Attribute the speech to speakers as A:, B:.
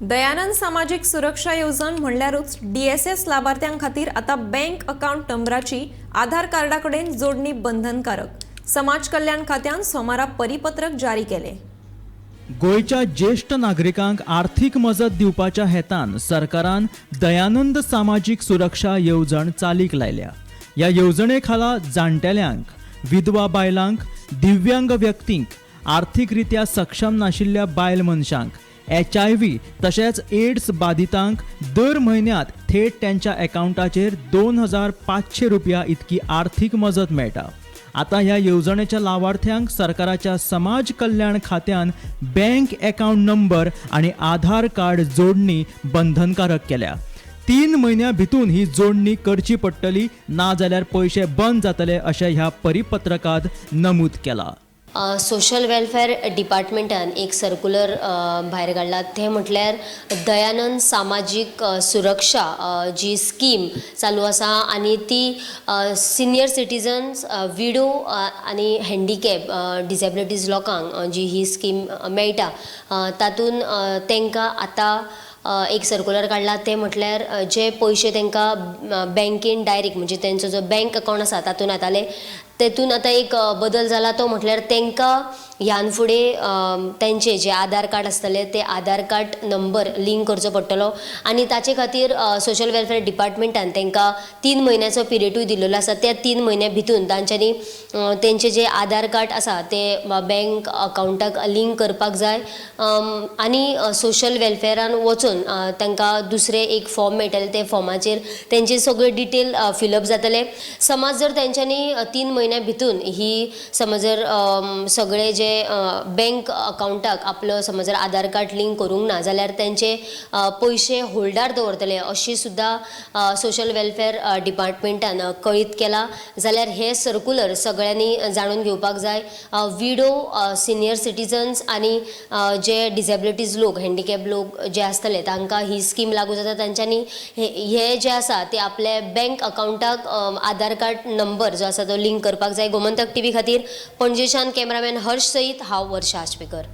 A: दयानंद सामाजीक सुरक्षा येवजण म्हणल्यारूच डीएसएस लाभार्थ्यां खातीर आतां बँक अकावंट नंबराची आधार कार्डा कडेन जोडणी बंधनकारक. समाज कल्याण खात्यान सोमारा परिपत्रक जारी केलें.
B: गोंयच्या ज्येश्ठ नागरिकांक आर्थीक मजत दिवपाच्या हेतान सरकारान दयानंद सामाजीक सुरक्षा येवजण चालीक लायल्या. ह्या येवजणे खाला जाणटेल्यांक, विधवा बायलांक, दिव्यांग व्यक्तींक, आर्थीकरित्या सक्षम नाशिल्ल्या बायल मनशांक, HIV तशेंच एड्स बादितांक दर म्हयन्यांत थेट त्यांच्या अकावंटाचेर 2500 रुपया इतकी आर्थीक मजत मेळटा. आतां ह्या येवजणेच्या लावार्थ्यांक सरकाराच्या समाज कल्याण खात्यान बँक अकावंट नंबर आनी आधार कार्ड जोडणी बंधनकारक केल्या. 3 म्हयन्यां भितून ही जोडणी करची पडटली, नाजाल्यार पयशे बंद जातले अशें ह्या परिपत्रकांत नमूद केलां.
C: सोशल वेलफेअर डिपार्टमेंटान एक सर्कुलर भायर काडला, तें म्हटल्यार दयानंद सामाजीक सुरक्षा जी स्कीम चालू आसा आनी ती सिनियर सिटीजन्स, विडो आनी हँडिकॅप डिसेबिलिटीज लोकांक जी ही स्कीम मेळटा, तातूंत तांकां आतां एक सर्कुलर काडला. तें म्हटल्यार जे पयशे तांकां बँकेन डायरेक्ट, म्हणजे तेंचो जो बँक अकावंट आसा तातूंत येताले, तेतून आतां एक बदल जाला. तो म्हटल्यार तांकां ह्यान फुडें तेंचे जे आधार कार्ड आसतले ते आधार कार्ड नंबर लिंक करचो पडटलो आनी ताचे खातीर सोशल वेलफेअर डिपार्टमेंटान तांकां 3 म्हयन्याचो पिरियडूय दिल्लो आसा. त्या 3 म्हयन्या भितून तांच्यांनी तेंचे जे आधार कार्ड आसा ते बँक अकावंटाक लिंक करपाक जाय आनी सोशल वेलफेअरान वचून तांकां दुसरें एक फॉर्म मेळटलें, ते फॉर्माचेर तेंचे सगळे डिटेल फिलअप जातले. समज जर तेंच्यांनी 3 म्हयन्या भितून ही समज जर सगळे जे बँक अकावंटाक आपलो समज जर आधार कार्ड लिंक करूंक ना जाल्यार तेंचे पयशे होल्डार दवरतले अशी सुद्दां सोशल वेलफेअर डिपार्टमेंटान कळीत केला. जाल्यार हे सर्कुलर सगळ्यांनी जाणून घेवपाक जाय. विडो, सिनियर सिटीजन्स आनी जे डिसेबिलिटीज लोक, हँडिकॅप लोक जे आसतले तांकां ही स्कीम लागू जाता. तांच्यांनी हे जे आसा ते आपले बँक अकावंटाक आधार कार्ड नंबर जो आसा तो लिंक करपाक जाय. गोमंतक टीव्ही खातीर पणजेच्यान कॅमेरामॅन हर्ष सयत हांव वर्षा आशपेकर.